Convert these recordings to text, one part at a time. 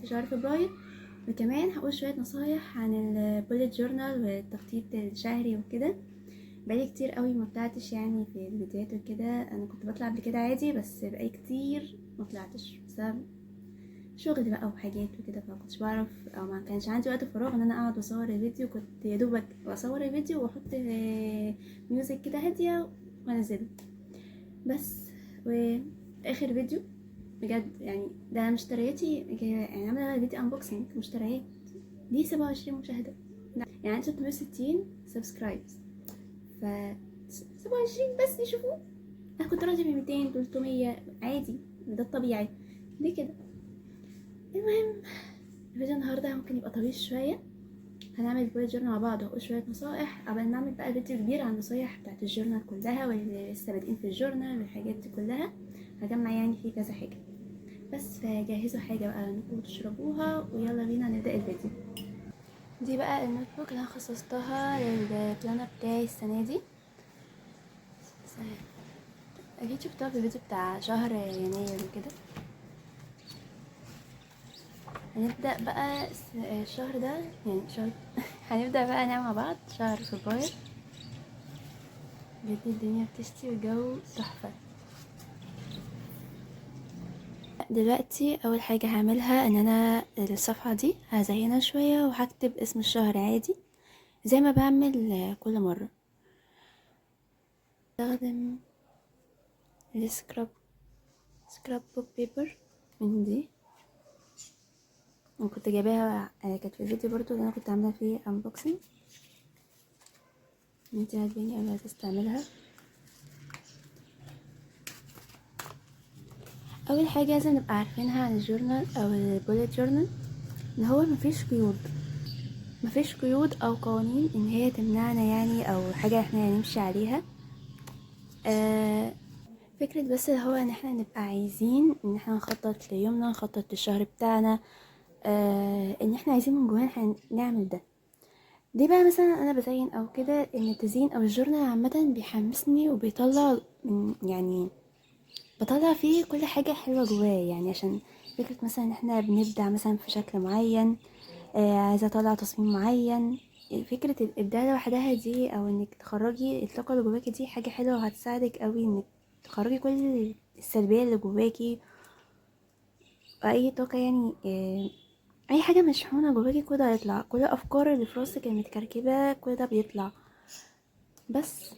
في شهر فبراير، وكمان هقول شوية نصايح عن ال bullet journal والتخطيط الشهري وكده. بقالي كتير قوي ما طلعتش يعني في الفيديوهات وكده، انا كنت بطلع قبل كده عادي بس بقالي كتير ما طلعتش بسبب شغل بقى وحاجات وكده، فما كنتش بعرف او ما كانش عندي وقت فراغ ان انا اقعد واصور الفيديو. كنت يا دوبك بصور الفيديو واحط music كده هادية وانزله بس. واخر فيديو بجد يعني ده مشترياتي، يعني عامله فيديو unboxing مشتريات دي 27 مشاهده، يعني عندي 360 subscribes، ف 27 بس يشوفوه. انا كنت راضية ب 200 300 عادي، ده الطبيعي ليه كده. المهم الفيديو النهارده ممكن يبقى طويل شوية، هنعمل bullet journal مع بعض وهقول شوية نصائح قبل نعمل بقى فيديو كبير عن النصايح بتاعت ال journal كلها واللي لسه بادئين في ال journal والحاجات دي كلها، هجمع يعني فيه كذا حاجة بس. فجهزوا حاجة بقى انكم تشربوها ويلا بينا نبدا الفيديو. دي بقى ال notebook اللي انا خصصتها لل planner بتاعي السنة دي، اكيد شفتوها في الفيديو بتاع شهر يناير وكده. هنبدأ بقى الشهر ده يعني شهر هنبدأ بقى نعمل مع بعض شهر فبراير. بجد الدنيا بتشتي والجو تحفة. دلوقتي اول حاجة هعملها ان انا الصفحة دي هزينها شوية وهكتب اسم الشهر عادي زي ما بعمل كل مرة. استخدم ال scrapbook paper من دي، وكنت جايباها كانت في الفيديو برضو اللي انا كنت عامله فيه unboxing. انتي عاجباني اوي عايزه استعملها. اول حاجة لازم نبقى عارفينها عن ال journal او ال bullet journal ان هو مفيش قيود، مفيش قيود او قوانين ان هي تمنعنا يعني او حاجة احنا نمشي عليها. فكرة بس هو ان احنا نبقى عايزين ان احنا نخطط ليومنا، نخطط للشهر بتاعنا، ان احنا عايزين من جوانا احنا نعمل ده. دي بقى مثلا انا بزين او كده، ان التزيين او ال journal عامة بيحمسني وبيطلع من يعني بطلع فيه كل حاجة حلوة جوايا، يعني عشان فكرة مثلا ان احنا بنبدع مثلا في شكل معين، عايزه اطلع تصميم معين. فكرة الابداع لوحدها دي او انك تخرجي الطاقة اللي جواكي دي حاجة حلوة وهتساعدك قوي انك تخرجي كل السلبية اللي جواكي واي طاقة يعني، اي حاجة مشحونه جواكي كل ده هيطلع، كل الافكار اللي في راسك المتكركبه كل ده بيطلع. بس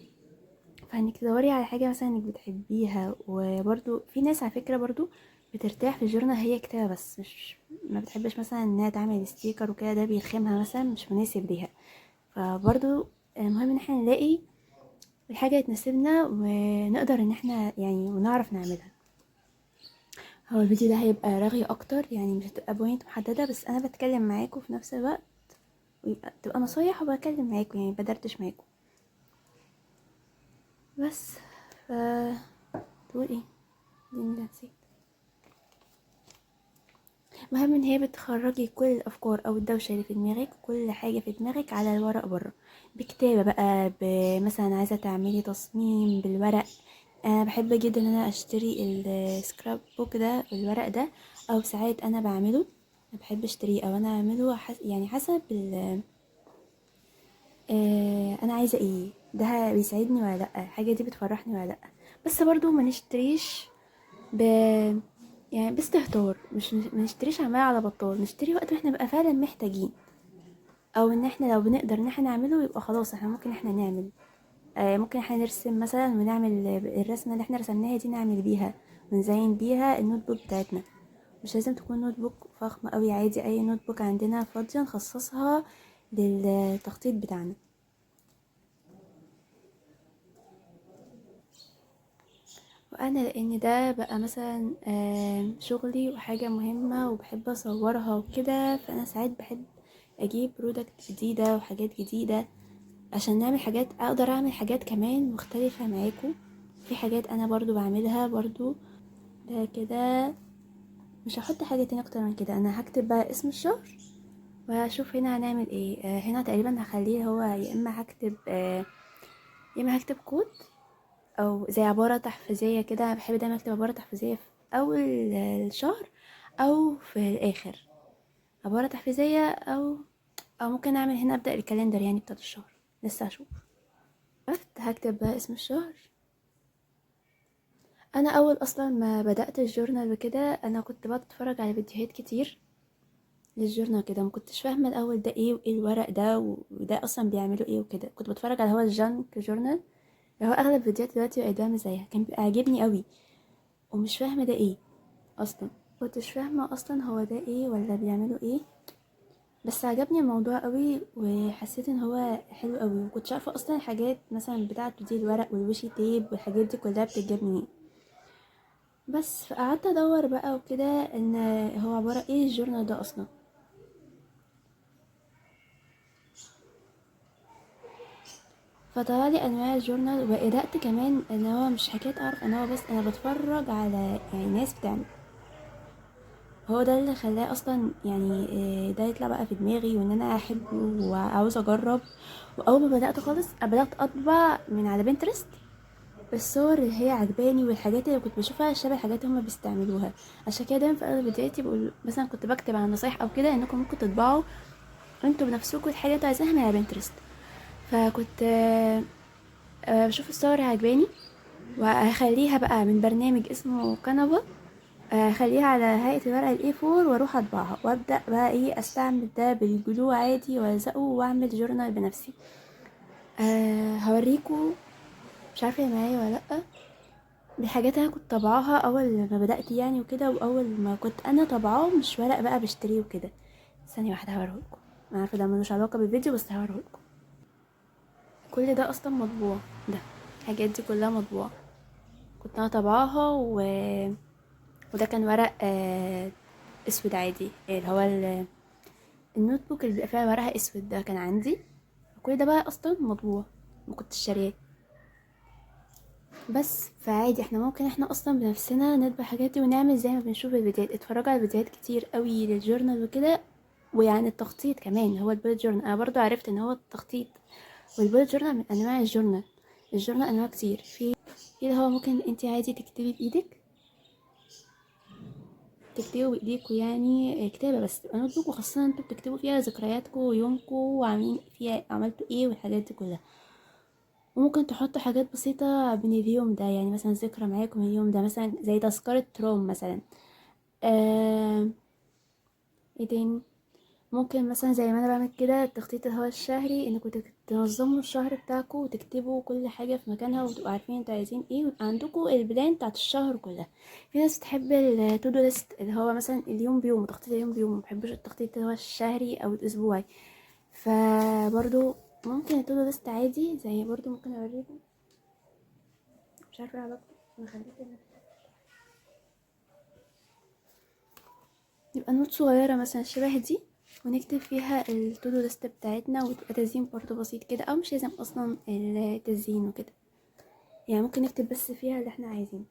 فانك تدوري على حاجة مثلا انك بتحبيها. وبرده في ناس على فكرة برده بترتاح في ال journal هي كتابه بس، مش ما بتحبش مثلا انها تعمل sticker وكده، ده بيرخمها مثلا مش مناسب ليها. فبرده المهم ان احنا نلاقي الحاجة اللي تناسبنا ونقدر ان احنا يعني ونعرف نعملها. هو الفيديو ده هيبقى رغي اكتر، يعني مش هتبقى point محددة، بس انا بتكلم معاكم في نفس الوقت ويبقى تبقى نصايح وبكلم معاكم، يعني بدردش معاكم بس. ف تقول ايه دي نسيت. المهم ان هي بتخرجي كل الافكار او الدوشة اللي في دماغك، كل حاجة في دماغك على الورق بره، بكتابه بقى، مثلا عايزه تعملي تصميم بالورق. انا بحب جدا ان انا اشتري ال scrapbook ده الورق ده، او ساعات انا بعمله، انا بحب اشتريه او انا اعمله يعني حسب انا عايزه ايه، ده بيساعدني ولا لا، الحاجة دي بتفرحني ولا لا. بس برضو ما نشتريش يعني باستهتار، مش ما نشتريش عمال على بطال، نشتري وقت ما احنا نبقى فعلا محتاجين، او ان احنا لو بنقدر ان احنا نعمله يبقى خلاص احنا ممكن احنا نعمل، ممكن احنا نرسم مثلا ونعمل الرسمة اللي احنا رسمناها دي نعمل بيها ونزين بيها ال notebook بتاعتنا. مش لازم تكون notebook فخمة قوي، عادي اي notebook عندنا فاضية نخصصها للتخطيط بتاعنا. وانا لان ده بقى مثلا شغلي وحاجه مهمة وبحب اصورها وكده، فانا ساعات بحب اجيب product جديدة وحاجات جديدة عشان نعمل حاجات، اقدر اعمل حاجات كمان مختلفة معاكم. في حاجات انا برضو بعملها برضو. ده كده مش هحط حاجة تانية اكتر من كده، انا هكتب بقى اسم الشهر وهشوف هنا هنعمل ايه. هنا تقريبا هخليه هو يا اما هكتب، يا اما هكتب كود او زي عبارة تحفيزيه كده. انا بحب دايما اكتب عبارة تحفيزيه في اول الشهر او في الاخر. عبارة تحفيزية، او ممكن اعمل هنا ابدأ ال calendar يعني بتاعت الشهر، لسه هشوف. هكتب بقى اسم الشهر. انا اول اصلا ما بدأت ال journal وكده انا كنت بقعد اتفرج على فيديوهات كتير لل journal كده، ما كنتش فاهمه الاول ده ايه وايه الورق ده وده اصلا بيعملوا ايه وكده. كنت بتفرج على هو ال junk journal، اللي هو اغلب فيديوهات دلوقتي بقت بعمل زيها، كان بيبقى عاجبني قوي ومش فاهمه ده ايه اصلا، كنتش فاهمه اصلا هو ده ايه ولا بيعملوا ايه، بس عجبني الموضوع قوي وحسيت ان هو حلو قوي. وكنتش عارفه اصلا الحاجات مثلا بتاعته دي، الورق وال washi tape والحاجات دي كلها بتتجاب منين، بس فقعدت ادور بقى وكده ان هو عبارة ايه ال journal ده اصلا. فطلع لي انواع ال journal، وقرأت كمان ان هو مش حكاية اعرف ان هو بس انا بتفرج على يعني ناس بتعمل، هو ده اللي خلاه اصلا يعني ده يطلع بقى في دماغي وان انا احبه وعاوزه اجرب. واول ما بدات خالص بدات اطبع من على بنترست الصور اللي هي عجباني والحاجات اللي كنت بشوفها شبه الحاجات اللي هما بيستعملوها. عشان كده دايما في اغلب فيديوهاتي بقول مثلا كنت بكتب عن نصايح او كده انكم ممكن تطبعوا انتوا بنفسكم الحاجة اللي انتوا عايزينها من على بنترست. فكنت بشوف الصور عجباني واخليها بقى من برنامج اسمه كانفا، اخليها على هيئة الورقة ال A4 واروح اطبعها، وابدا بقى ايه استعمل ده بال glue عادي والزقه واعمل journal بنفسي. هوريكم، مش عارفه هي معايا ولا لا، دي حاجات انا كنت طبعاها اول ما بدات يعني وكده، واول ما كنت انا طبعاه مش ورق بقى بشتريه وكده. ثانية واحدة هوريهولكم، انا عارفه ده ملوش علاقة بالفيديو بس هوريهولكم. كل ده اصلا مطبوع، ده الحاجات دي كلها مطبوعة كنت انا طبعاها، وده كان ورق اسود عادي، اللي هو ال notebook اللي بيبقى فيها ورقها اسود، ده كان عندي. كل ده بقى اصلا مطبوع، ما كنتش شارياه بس. فعادي احنا ممكن احنا اصلا بنفسنا نطبع الحاجات دي ونعمل زي ما بنشوف الفيديوهات. اتفرجوا على فيديوهات كتير قوي لل journal وكده، ويعني التخطيط كمان هو ال bullet journal. انا برضو عرفت ان هو التخطيط وال bullet journal من انواع ال journal. ال journal انواع كتير، في اللي هو ممكن انت عادي تكتبي بايدك، تكتبوا بايديكوا يعني كتابه بس تبقى notebook، وخاصة انتوا بتكتبوا فيها ذكرياتكم ويومكم وعاملين فيها عملتوا ايه والحاجات دي كلها. وممكن تحطوا حاجات بسيطة من اليوم ده، يعني مثلا ذكرى معاكم اليوم ده، مثلا زي تذكره تروم مثلا. ايه تاني ممكن مثلا زي ما انا بعمل كده التخطيط اللي هو الشهري، انكم تنظموا الشهر بتاعكم وتكتبوا كل حاجة في مكانها وتبقوا عارفين انتوا عايزين ايه، ويبقى عندكم ال plan بتاعت الشهر كلها. في ناس بتحب ال to do list اللي هو مثلا اليوم بيوم، تخطيط اليوم بيوم، ما بيحبوش التخطيط اللي هو الشهري او الاسبوعي. فبرضو ممكن ال to do list عادي، زي برضو ممكن اوريكم، مش عارفه ايه علاقته، انا خليت يبقى note صغيرة مثلا شبه دي، ونكتب فيها ال to do list بتاعتنا، وتبقى تزيين برضو بسيط كده، او مش لازم اصلا التزيين وكده، يعني ممكن نكتب بس فيها اللي احنا عايزينه.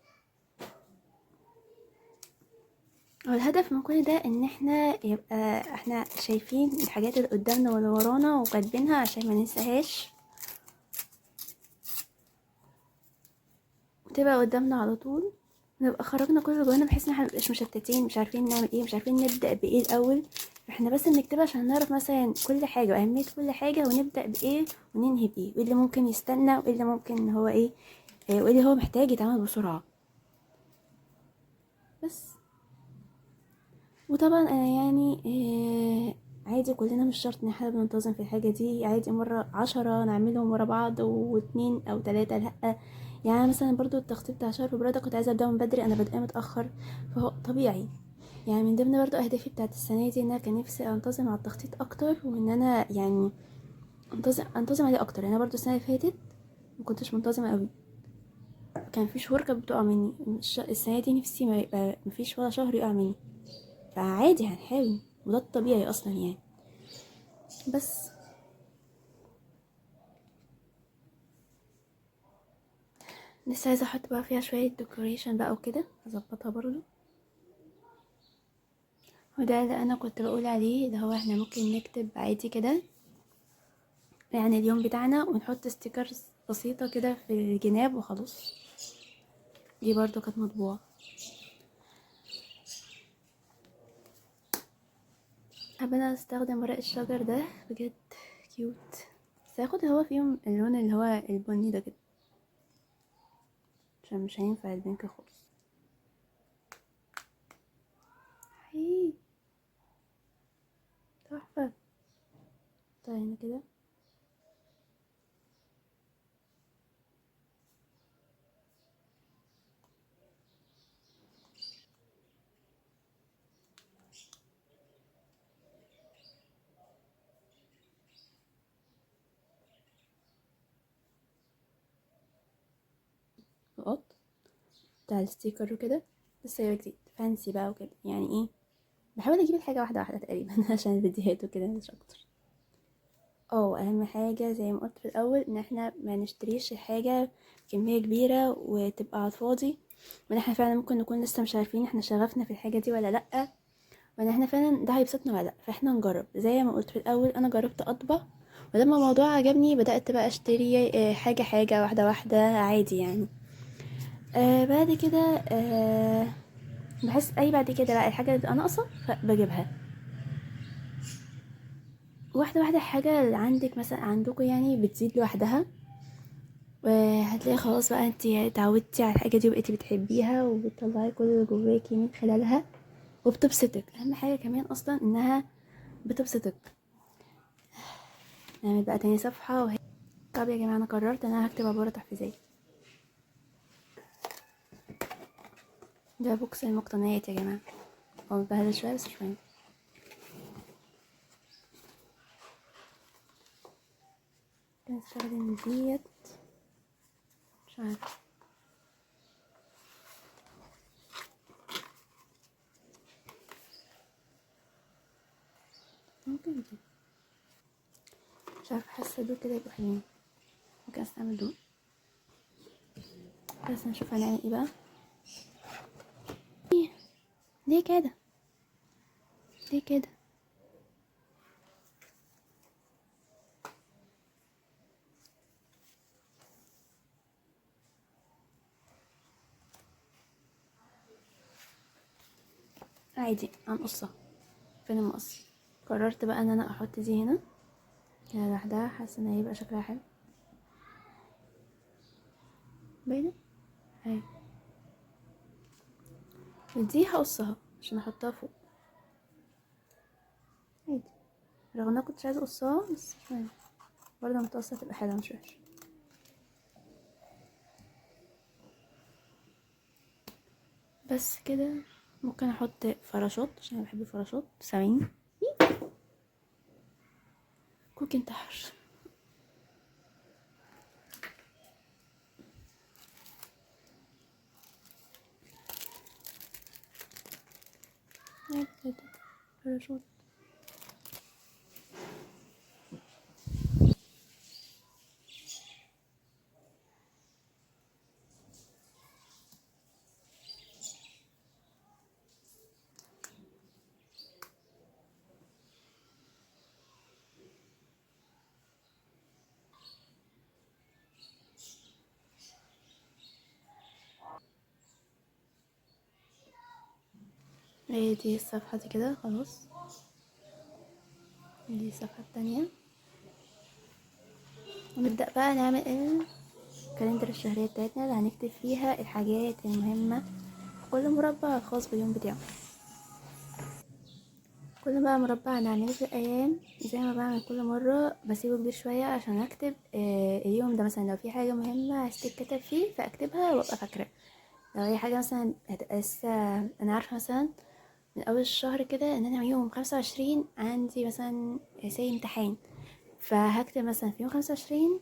والهدف من كل ده ان احنا يبقى احنا شايفين الحاجات اللي قدامنا واللي ورانا وكاتبينها عشان ما ننساهاش، وتبقى قدامنا على طول، نبقى خرجنا كل اللي جوانا، بحيث ان احنا مبقاش مشتتين، مش عارفين نعمل ايه، مش عارفين نبدأ بايه الاول. احنا بس بنكتبها عشان نعرف مثلا كل حاجة واهمية كل حاجة، ونبدأ بايه وننهي بايه، وايه اللي ممكن يستنى، وايه اللي ممكن هو ايه، وايه اللي هو محتاج يتعمل بسرعة بس. وطبعا انا عادي كلنا مش شرط ان احنا بننتظم في الحاجة دي، عادي مرة 10 نعملهم ورا بعض، واتنين او تلاتة لأ. يعني مثلا برضو التخطيط بتاع شهر فبراير ده كنت عايزة ابداه من بدري، انا بادئه متأخر، فهو طبيعي. يعني من ضمن برضو اهدافي بتاعت السنة دي ان انا كان نفسي انتظم على التخطيط اكتر، وان انا يعني انتظم عليه اكتر. انا برضو السنة اللي فاتت ما كنتش منتظمة قوي، كان في شهور كانت بتقع مني. السنة دي نفسي ما يبقى مفيش ولا شهر يقع مني، فعادي هنحاول، وده الطبيعي اصلا يعني. بس لسه عايزه احط بقى فيها شوية decoration بقى وكده، اظبطها برضو. وده اللي انا كنت بقول عليه، اللي هو احنا ممكن نكتب عادي كده يعني اليوم بتاعنا، ونحط stickers بسيطة كده في الجناب وخلاص. دي برضو كانت مطبوعة. حابة انا استخدم ورق الشجر ده بجد cute، بس هاخد هو فيهم اللون اللي هو البني ده كده عشان مش هينفع ال pink خالص. حي تحفة. طيب هنا كده نقط بتاع ال sticker وكده، بس هي جديد fancy بقى وكده. يعني ايه، بحاول اجيب الحاجة واحدة واحدة تقريبا عشان الفيديوهات وكده مش اكتر. اهم حاجة زي ما قلت في الاول ان احنا ما نشتريش الحاجة بكمية كبيرة وتبقى على الفاضي، وان احنا فعلا ممكن نكون لسه مش عارفين احنا شغفنا في الحاجة دي ولا لا، وان احنا فعلا ده هيبسطنا ولا لا، فاحنا نجرب. زي ما قلت في الاول انا جربت اطبع، ولما الموضوع عجبني بدات بقى اشتري حاجة حاجة واحدة واحدة عادي يعني. بعد كده بحس اي بعد كده بقى الحاجة اللي بتبقى ناقصه فبجيبها واحدة واحدة. الحاجة اللي عندك مثلا عندكم يعني بتزيد لوحدها، وهتلاقي خلاص بقى انت اتعودتي على الحاجة دي وبقيتي بتحبيها وبتطلعي كل اللي جواكي من خلالها وبتبسطك. اهم حاجة كمان اصلا انها بتبسطك. نعمل بقى تاني صفحة وهي. طب يا جماعة انا قررت ان انا هكتب عبارة تحفيزيه. ده box المقتنيات يا جماعة، هو متبهدل شوية بس مش مهم. نستخدم ديت، مش عارفه. ممكن دي، مش عارفه، حاسه دول كده يبقوا حلوين، ممكن استعمل دول. بس نشوف هنعمل ايه بقى. إيه؟ ليه كده؟ ليه كده؟ عادي هنقصها. فين المقص؟ قررت بقى ان انا احط دي هنا كده لوحدها، حاسه ان هيبقى شكلها حلو. باينة اهي. ودي هقصها عشان احطها فوق عادي، رغم ان انا كنتش عايزه اقصها بس مش مهم، برضه لما تقصها تبقى حلوة مش وحشة. بس كده. ممكن احط فراشات عشان انا بحب الفراشات. ثواني، كوكي انتحر. فراشات. هي دي الصفحة دي كده خلاص. دي الصفحة التانية. ونبدأ بقى نعمل ال calendar الشهرية بتاعتنا اللي هنكتب فيها الحاجات المهمة في كل مربع الخاص باليوم بتاعه. كل بقى مربع هنعمله في الأيام زي ما بعمل كل مرة، بسيبه كبير شوية عشان أكتب اليوم ده. مثلا لو في حاجة مهمة عايز تتكتب فيه فأكتبها وأبقى فاكرة. لو أي حاجة مثلا هتبقى لسه أنا عارفة مثلا من أول الشهر كده إن أنا يوم 25 عندي مثلا زي امتحان، فهكتب مثلا في يوم 25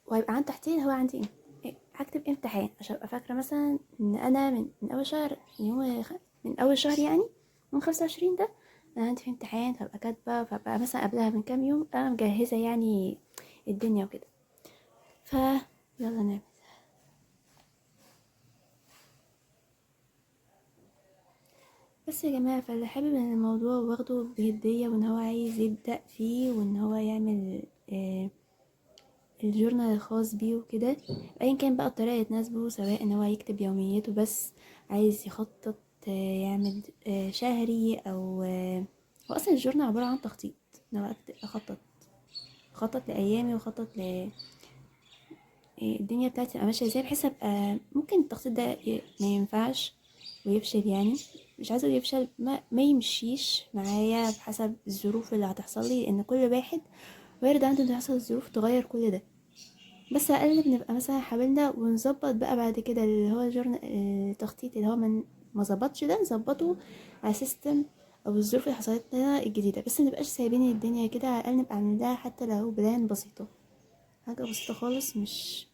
وهيبقى عندي تحتين هو عندي إيه؟ هكتب امتحان عشان أبقى فاكرة مثلا إن أنا من أول شهر يوم من أول شهر يعني يوم 25 ده أنا عندي في امتحان، فأبقى كاتبة، فأبقى مثلا قبلها من كام يوم أنا مجهزة يعني الدنيا وكده. فيلا نعمل. بس يا جماعة، فاللي حابب ان الموضوع واخده بجدية وان هو عايز يبدأ فيه وان هو يعمل الجورنال الخاص بيه وكده، ايا كان بقى الطريقة اللي تناسبه، سواء ان هو يكتب يومياته بس، عايز يخطط، يعمل شهري او هو اصلا ال journal عبارة عن تخطيط، انا اخطط، اخطط لايامي واخطط ل الدنيا بتاعتي تبقى ماشية ازاي، بحيث ابقى ممكن التخطيط ده ما ينفعش ويفشل، يعني مش عايزه يفشل، ما يمشيش معايا بحسب الظروف اللي هتحصل لي، لان كل واحد وارد عنده ان يحصل الظروف تغير كل ده، بس على الاقل بنبقى مثلا حاولنا ونظبط بقى بعد كده اللي هو التخطيط اللي هو من ما ظبطش ده نظبطه على system او الظروف اللي حصلت لنا الجديدة، بس ما نبقاش سايبين الدنيا كده، على الاقل نبقى عاملين لها حتى لو plan بسيطة، حاجة بسيطة خالص، مش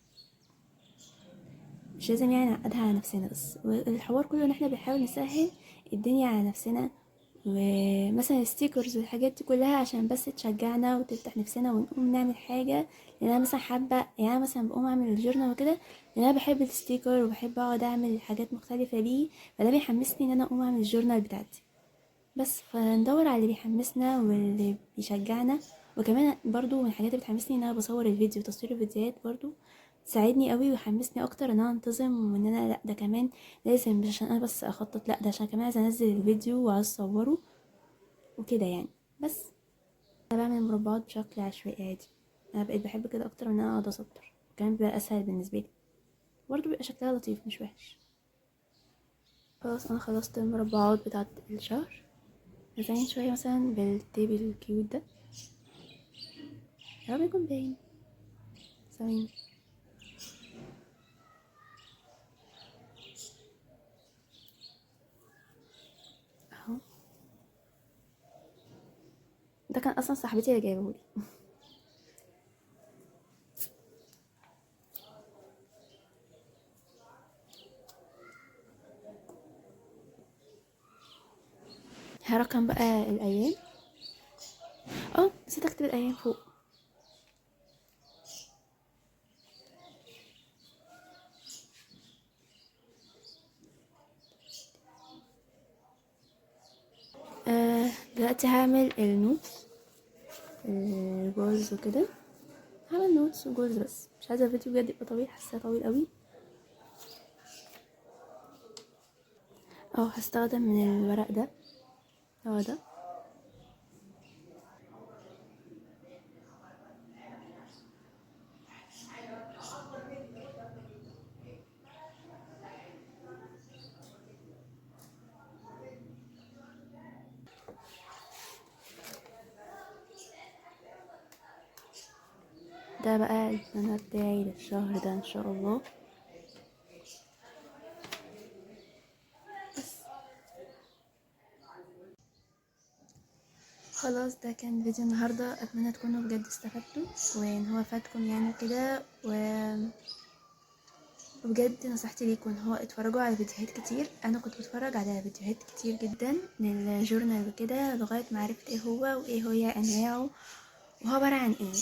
لازم يعني نعقدها على نفسنا. بس والحوار كله ان احنا بنحاول نسهل الدنيا على نفسنا، ومثلا ال stickers والحاجات دي كلها عشان بس تشجعنا وتفتح نفسنا ونقوم نعمل حاجة. لان انا مثلا حابة، يعني انا مثلا بقوم اعمل ال journal وكده لان انا بحب ال sticker وبحب اقعد اعمل حاجات مختلفة بيه، فده بيحمسني ان انا اقوم اعمل ال journal بتاعتي. بس فندور على اللي بيحمسنا واللي بيشجعنا. وكمان برضو من الحاجات اللي بتحمسني ان انا بصور الفيديو، تصوير الفيديوهات برضو ساعدني قوي وحمسني اكتر ان انا انتظم، وان انا لا ده كمان لازم، مش عشان انا بس اخطط، لا ده عشان كمان عايزه انزل الفيديو وعايزه اصوره وكده يعني. بس انا بعمل مربعات بشكل عشوائي عادي، انا بقيت بحب كده اكتر من ان انا اقعد اسطر، كمان بيبقى اسهل بالنسبة لي، برضو بيبقى شكلها لطيف مش وحش. خلاص انا خلصت المربعات بتاعه الشهر. هزين شوية مثلا بال tape ال cute ده، يا رب يكون باين. ثواني، اهو ده كان اصلا صاحبتي اللي جايبهولي. هرقم بقى الايام، نسيت اكتب الايام فوق. دلوقتي هعمل ال notes ال goals وكده، هعمل notes و goals بس مش عايزه الفيديو بجد يبقى طويل، حاساه طويل قوي. هستخدم من الورق ده، هو ده. ده بقى ال planner بتاعي للشهر ده ان شاء الله. بس خلاص ده كان فيديو النهارده، اتمنى تكونوا بجد استفدتوا وان هو فادكم يعني كده. وبجد نصيحتي ليكم ان هو اتفرجوا على فيديوهات كتير، انا كنت بتفرج على فيديوهات كتير جدا لل journal وكده لغاية ما عرفت ايه هو وايه هي انواعه وهو عبارة عن ايه.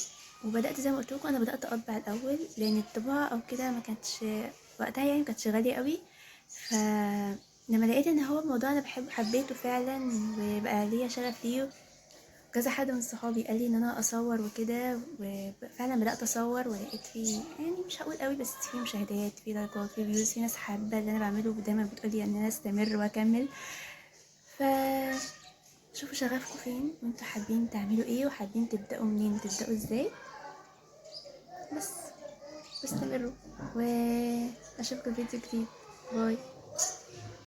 وبدات زي ما قلت لكم انا بدات اطبع الاول، لان الطباعة او كده ما كانتش وقتها يعني ما كانتش غالية قوي. فلما لقيت ان هو الموضوع انا حبيته فعلا وبقى ليا شغف ليه، كذا حد من صحابي قال لي ان انا اصور وكده، وفعلا بدات اصور ولقيت فيه يعني مش هقول قوي بس فيه مشاهدات، فيه لايكات، فيه views، في ناس حابة اللي انا بعمله ودايما بتقولي ان انا استمر واكمل. ف شوفوا شغفكم فين وانتوا حابين تعملوا ايه وحابين تبداوا منين وتبداوا ازاي، بس واستمروا، واشوفكم في فيديو جديد. bye.